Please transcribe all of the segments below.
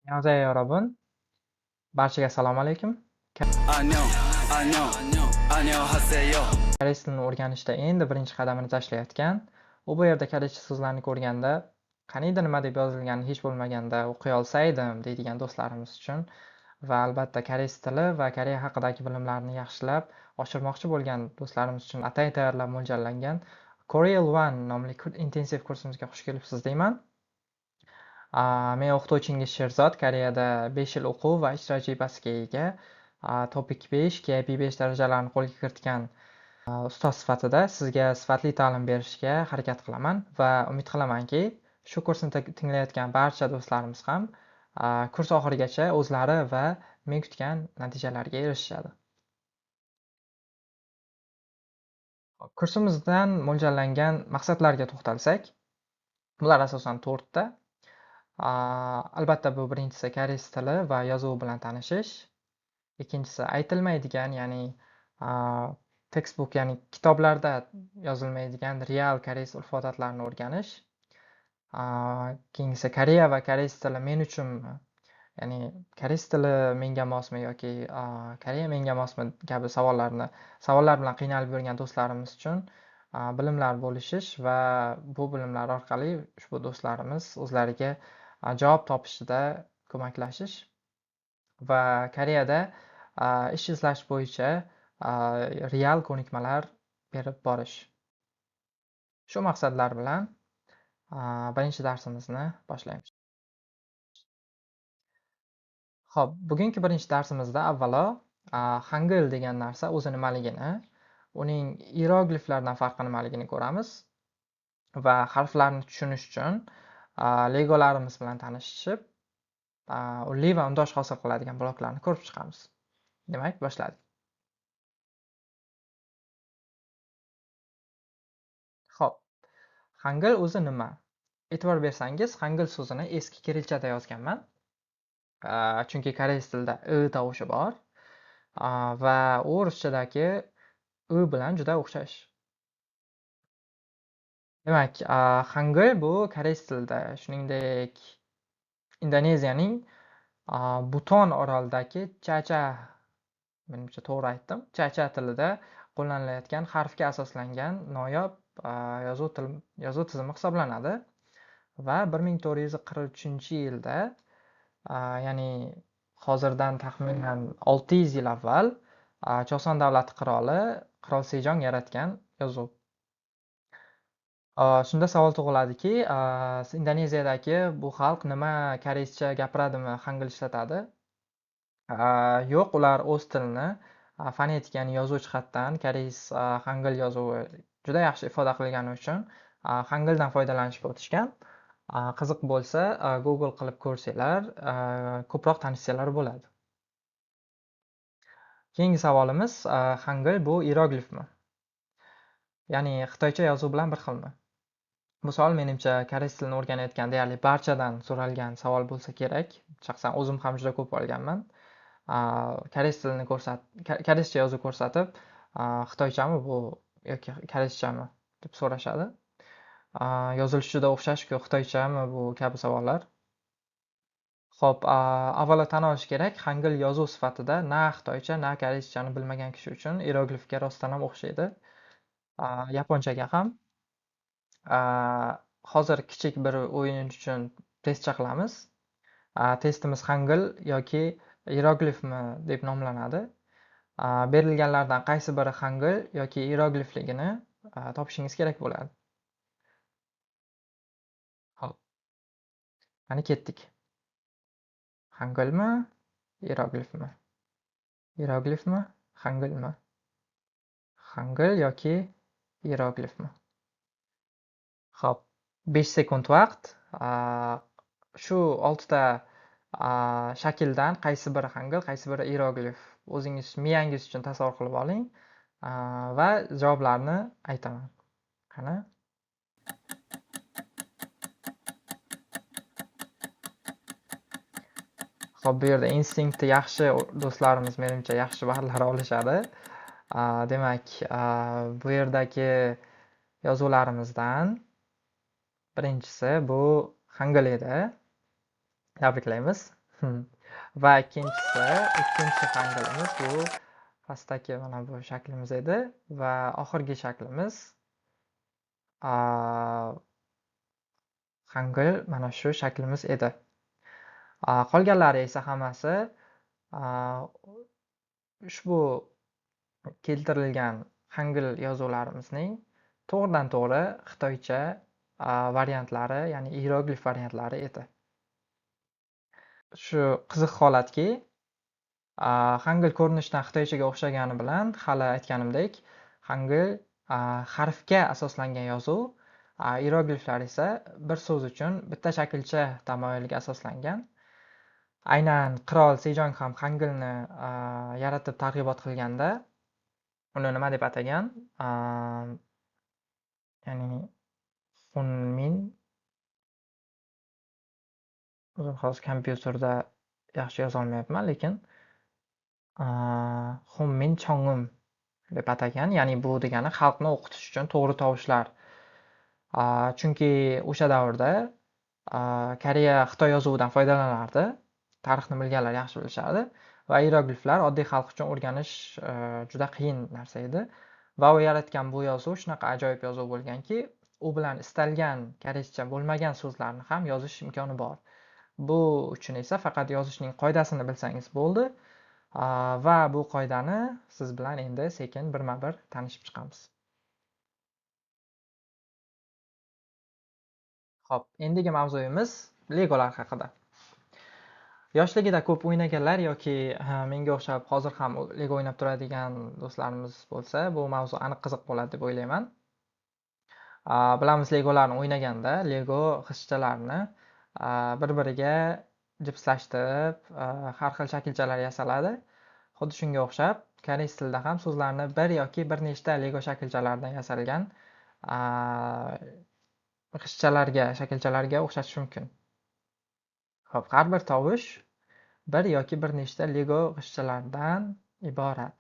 안녕하세요 여러분. Barchaga assalomu alaykum. 안녕 안녕 안녕하세요. Koreys tilini o'rganishda endi birinchi qadamini tashlayotgan, u bu yerda koreyscha so'zlarni ko'rganda qaniydi nima deb yozilganini hech bo'lmaganda o'qiy olsaydim deydigan do'stlarimiz uchun va albatta koreys tili va Koreya haqidagi bilimlarni yaxshilab oshirmoqchi bo'lgan do'stlarimiz uchun atay tayyorlab mo'ljallangan Korean One nomli intensiv kursimizga xush kelibsiz deyman. Men o'qituvchingiz Sherzod, Koreyada 5 yil o'quv va ish tajribasiga ega, TOPIK 5, KIP 5 darajalarini qo'lga kiritgan ustoz sifatida sizga sifatli ta'lim berishga harakat qilaman va umid qilamanki, shu kursni tinglayotgan barcha do'stlarimiz ham kurs oxirigacha o'zlari va men kutgan natijalarga erishishadi. Kursimizdan mo'ljallangan maqsadlarga to'xtalsak, bular asosan 4 ta. Albatta bu birinchisi koreys tili va yozuvi bilan tanishish, ikkinchisi aytilmaydigan, ya'ni textbook, ya'ni kitoblarda yozilmaydigan real koreys urf-odatlarini o'rganish, keyingisi Koreya va koreys tili men uchunmi, ya'ni koreys tili menga mosmi yoki Koreya menga mosmi kabi savollar bilan qiynalib yurgan do'stlarimiz uchun bilimlar bo'lishish va bu bilimlar orqali ushbu do'stlarimiz o'zlariga javob topishida ko'maklashish va Koreyada ish izlash bo'yicha real ko'nikmalar berib borish. Shu maqsadlar bilan birinchi darsimizni boshlaymiz. Xo'p, bugungi birinchi darsimizda avvalo Hangul degan narsa o'zi nimaligini, uning iyerogliflardan farqi nimaligini ko'ramiz va harflarni tushunish uchun legolarimiz bilan tanishib, unli va undosh hosil qiladigan bloklarni ko'rib chiqamiz. Demak, boshladik. Xo'p, Hangul o'zi nima? E'tibor bersangiz, Hangul so'zini eski kirilchada yozganman. Chunki koreys tilida i tovushi bor, va u ruschadagi i bilan juda o'xshash. Demak, Hangul bu koreys tilida, shuningdek Indoneziyaning Buton orolidagi chacha, menimcha to'g'ri aytdim, chacha tilida qo'llanilayotgan harfga asoslangan noyob yozuv tizimi hisoblanadi va 1443-yilda, ya'ni hozirdan taxminan 600 yil avval, Choson davlati qiroli Qirol Sejong yaratgan yozuv. Shunda savol tug'iladiki, Indoneziyadagi bu xalq nima koreyscha gapiradimi, hangul ishlatadi? Yo'q, ular o'z tilini fonetik, ya'ni yozuv jihatdan koreys hangul yozuvi juda yaxshi ifoda qilgani uchun hanguldan foydalanishga o'tishgan. Qiziq bo'lsa, Google qilib ko'rsanglar, ko'proq tanishsanglar bo'ladi. Keyingi savolimiz, hangul bu iyeroglifmi? Ya'ni xitoycha yozuv bilan bir xilmi? Bu savol menimcha koreys tilini o'rganayotgan deyarli barchadan so'ralgan savol bo'lsa kerak. Shaxsan o'zim ham juda ko'p olganman. Koreys tilini koreyscha yozuv ko'rsatib, xitoychami bu yoki koreyschami deb so'rashadi. Yozilishi juda o'xshashku, xitoychami bu kabi savollar. Xo'p, avvalo tan olish kerak, hangul yozuv sifatida na xitoycha, na koreyschani bilmagan kishi uchun iyeroglifga rostdan ham o'xshaydi. Yaponchaga ham. Hozir kichik bir o'yin uchun testcha qilamiz. Testimiz hangul yoki iyeroglifmi deb nomlanadi. Berilganlardan qaysi biri hangul yoki iyeroglifligini topishingiz kerak bo'ladi. Xo'p. Mana ketdik. Hangulmi, iyeroglifmi? Iyeroglifmi, hangulmi? Hangul yoki iyeroglifmi? Xo'p, 5 sekund vaqt. Shu 6 ta shakldan qaysi biri hangul, qaysi biri iyeroglif o'zingiz miyangiz uchun tasavvur qilib oling, va javoblarni aytaman. Qani? Xo'p, bu yerda instinktni yaxshi do'stlarimiz menimcha yaxshi ballar olishadi. Demak, bu yerdagi yozuvlarimizdan birinchisi bu hangul edi. Tabriklaymiz. Va ikkinchisi, ikkinchi hangilimiz bu pastdagi mana bu shaklimiz edi va oxirgi shaklimiz hangil mana shu shaklimiz edi. Qolganlari esa hammasi ushbu keltirilgan hangil yozuvlarimizning to'g'ridan to'g'ri xitoycha variantlari, ya'ni iyeroglif variantlari edi. Shu qiziq holatki, hangil ko'rinishdan xitoychaga o'xshagani bilan, hali aytganimdek, hangil harfga asoslangan yozuv, iyerogliflar esa bir so'z uchun bitta shaklcha tamoyiliga asoslangan. Aynan qirol Sejong ham hangilni yaratib targ'ibot qilganda uni nima deb atagan? Ya'ni Hunmin, o'zim hozir kompyuterda yaxshi yozolmayapman, lekin Hunmin Chongum deb atagan. Ya'ni bu degani xalqni o'qitish uchun to'g'ri tovushlar. Chunki o'sha davrda Koreya Xitoy yozuvidan foydalanardi. Tarixni bilganlar yaxshi bilishardi va iyerogliflar oddiy xalq uchun o'rganish juda qiyin narsa edi. Va u yaratgan bu yozuv shunaqa ajoyib yozuv bo'lganki, u bilan istalgan koreyscha bo'lmagan so'zlarni ham yozish imkoni bor. Bu uchun esa faqat yozishning qoidasini bilsangiz bo'ldi. Va bu qoidani siz bilan endi sekin birma-bir tanishib chiqamiz. Xo'p, endigi mavzuyimiz Legolar haqida. Yoshligida ko'p o'ynaganlar yoki menga o'xshab hozir ham Lego o'ynab turadigan do'stlarimiz bo'lsa, bu mavzu aniq qiziq bo'ladi deb o'ylayman. Bilamiz, Legolarni o'ynaganda Lego g'ishtchalarni bir-biriga jipslashtirib, har xil shaklchalar yasaladi. Xuddi shunga o'xshab, koreys tilida ham so'zlarni bir yoki bir nechta Lego shaklchalaridan yasalgan g'ishtchalarga, shaklchalarga o'xshatish mumkin. Xo'p, har bir tovush bir yoki bir nechta Lego g'ishtchalardan iborat.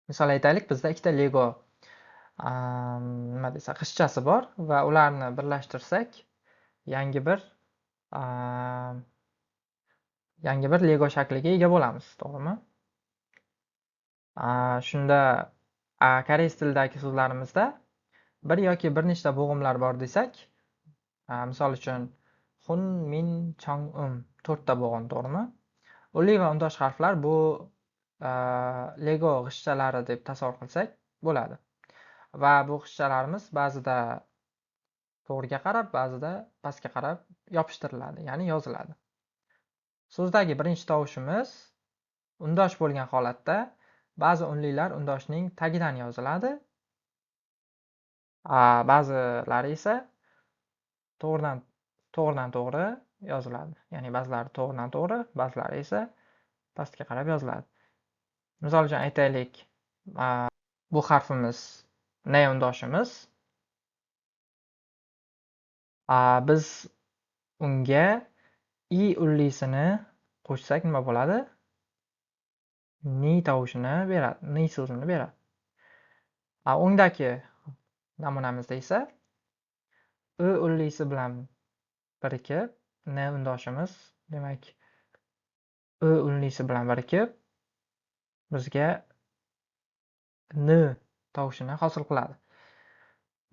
Misol aytaylik, bizda ikkita Lego nima desa g'ishtchasi bor va ularni birlashtirsak, yangi bir Lego shakliga ega bo'lamiz, to'g'rimi? Shunda koreys tilidagi so'zlarimizda bir yoki bir nechta bo'g'imlar bor desak, misol uchun Hun, Min, Chong, Um to'rtta bo'g'im, to'g'rimi? Unli va undosh harflar bu Lego g'ishtchalari deb tasavvur qilsak bo'ladi. Va bu g'ishtchalarimiz ba'zida to'g'riga qarab, ba'zida pastga qarab yopishtiriladi, ya'ni yoziladi. So'zdagi birinchi tovushimiz undosh bo'lgan holatda ba'zi unlilar undoshning tagidan yoziladi, ba'zilari esa to'g'ridan to'g'ri yoziladi. Ya'ni ba'zilari to'g'ridan to'g'ri, ba'zilari esa pastga qarab yoziladi. Misol uchun aytaylik, bu harfimiz N undoshimiz. Biz unga i unlisini qo'shsak nima bo'ladi? Ni tovushini beradi, ni so'zini beradi. O'ngdagi namunamizda esa ö unlisi bilan birikib N undoshimiz, demak ö unlisi bilan birikib bizga n tovushini hosil qiladi.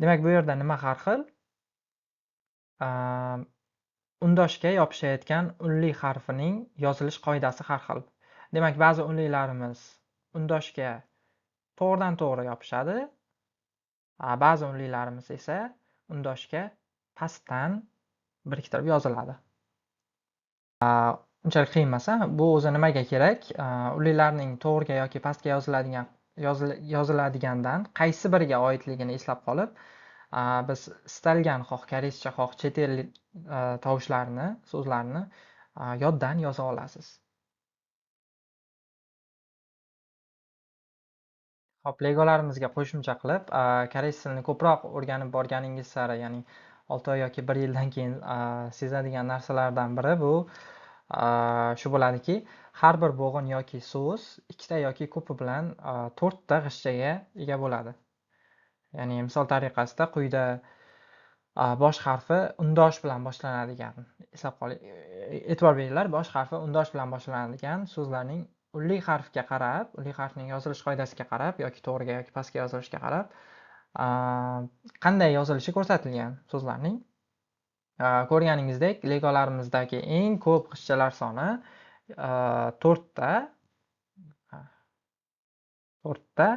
Demak, bu yerda nima har xil? Undoshga yopishayotgan unli harfining yozilish qoidasi har xil. Demak, ba'zi unlilarimiz undoshga to'g'ridan to'g'ri yopishadi, ba'zi unlilarimiz esa undoshga pastdan biriktirib yoziladi. Unchalik qiyin emas, bu o'zi nimaga kerak? Unlilarning to'g'riga yoki pastga yoziladigandan qaysi biriga oidligini eslab qolib, biz istalgan xoh koreyscha, xoh chet el tovushlarini, so'zlarini yoddan yoza olasiz. Xo'p, Legolarimizga qo'shimcha qilib, koreys tilini ko'proq o'rganib borganingiz sari, ya'ni 6 oy yoki 1 yildan keyin sezadigan narsalardan biri bu shu bo'ladiki, har bir bo'g'in yoki so'z ikkita yoki ko'pi bilan to'rtta g'ishtchaga ega bo'ladi. Ya'ni misol tariqasida quyida bosh harfi undosh bilan boshlanadigan eslab qoling, E'tibor beringlar, bosh harfi undosh bilan boshlanadigan so'zlarning unli harfga qarab, unli harfning yozilish qoidasiga qarab yoki to'g'riga yoki pastga yozilishiga qarab qanday yozilishi ko'rsatilgan so'zlarning. Ko'rganingizdek, legolarimizdagi eng ko'p g'ishtchalar soni 4ta. 4ta.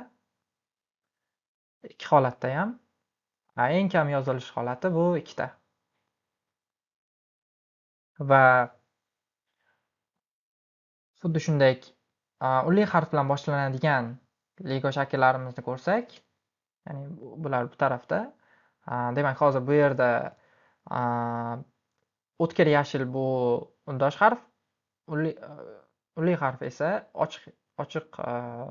Ikki holatda ham. Eng kam yozilish holati bu 2ta. Va xuddi shunday unli harf bilan boshlanadigan Lego shakllarimizni ko'rsak, ya'ni bular bu tarafda. Demak, hozir bu yerda o'tkir yashil bu undosh harf, unli harf esa ochiq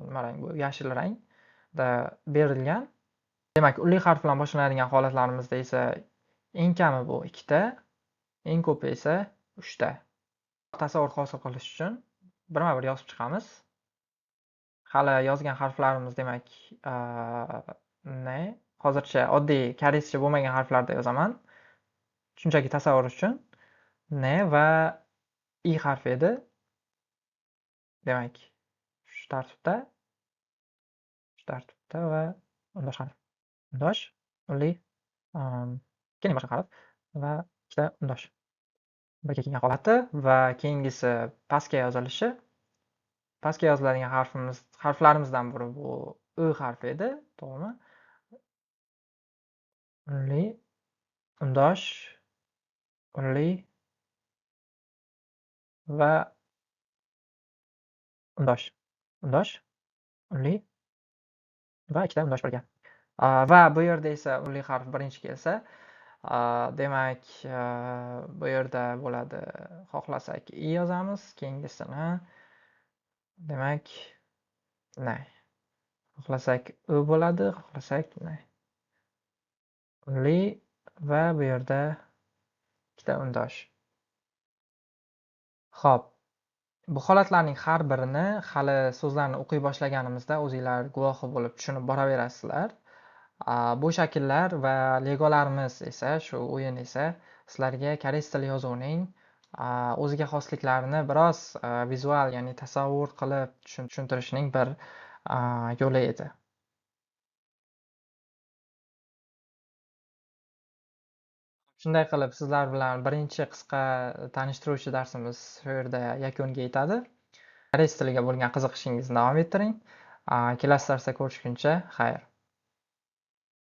nima rang bu, yashil rangda berilgan. Demak, unli harf bilan boshlanadigan holatlarimizda esa eng kami bu 2ta, eng ko'pi esa 3ta. Tasavvur hosil qilish uchun birma-bir yozib chiqamiz. Hali yozgan harflarimiz demak N, hozircha oddiy koreyscha bo'lmagan harflarda yozaman. Shunchaki tasavvur uchun N va I harfi edi. Demak, shu tartibda, shu tartibda va undosh harf. Undosh, unli, keyin boshqa harf va ikkita undosh. Birga kelgan holati va keyingisi pastga yozilishi. Pastga yoziladigan harflarimizdan biri bu U harfi edi, to'g'rimi? Unli, undosh, unli va undosh, undosh, unli va ikkita undosh birga. Va bu yerda esa unli harf birinchi kelsa, demak, bu yerda bo'ladi, xohlasak I yozamiz, keyingisini demak N. Xohlasak U bo'ladi, xohlasak N. Unli va bu yerda ikkita undosh. Xo'p, bu holatlarning har birini hali so'zlarni o'qiy boshlaganimizda o'zinglar guvohi bo'lib tushunib boraverasizlar. Bu shakllar va legolarimiz esa, shu o'yin esa sizlarga koreys tili yozuvining o'ziga xosliklarini biroz vizual, ya'ni tasavvur qilib tushuntirishning bir yo'li edi. Shunday qilib sizlar bilan birinchi qisqa tanishtiruvchi darsimiz shu yerda yakuniga yetadi. Koreys tiliga bo'lgan qiziqishingizni davom ettiring. Kelasi darsda ko'rishguncha xayr.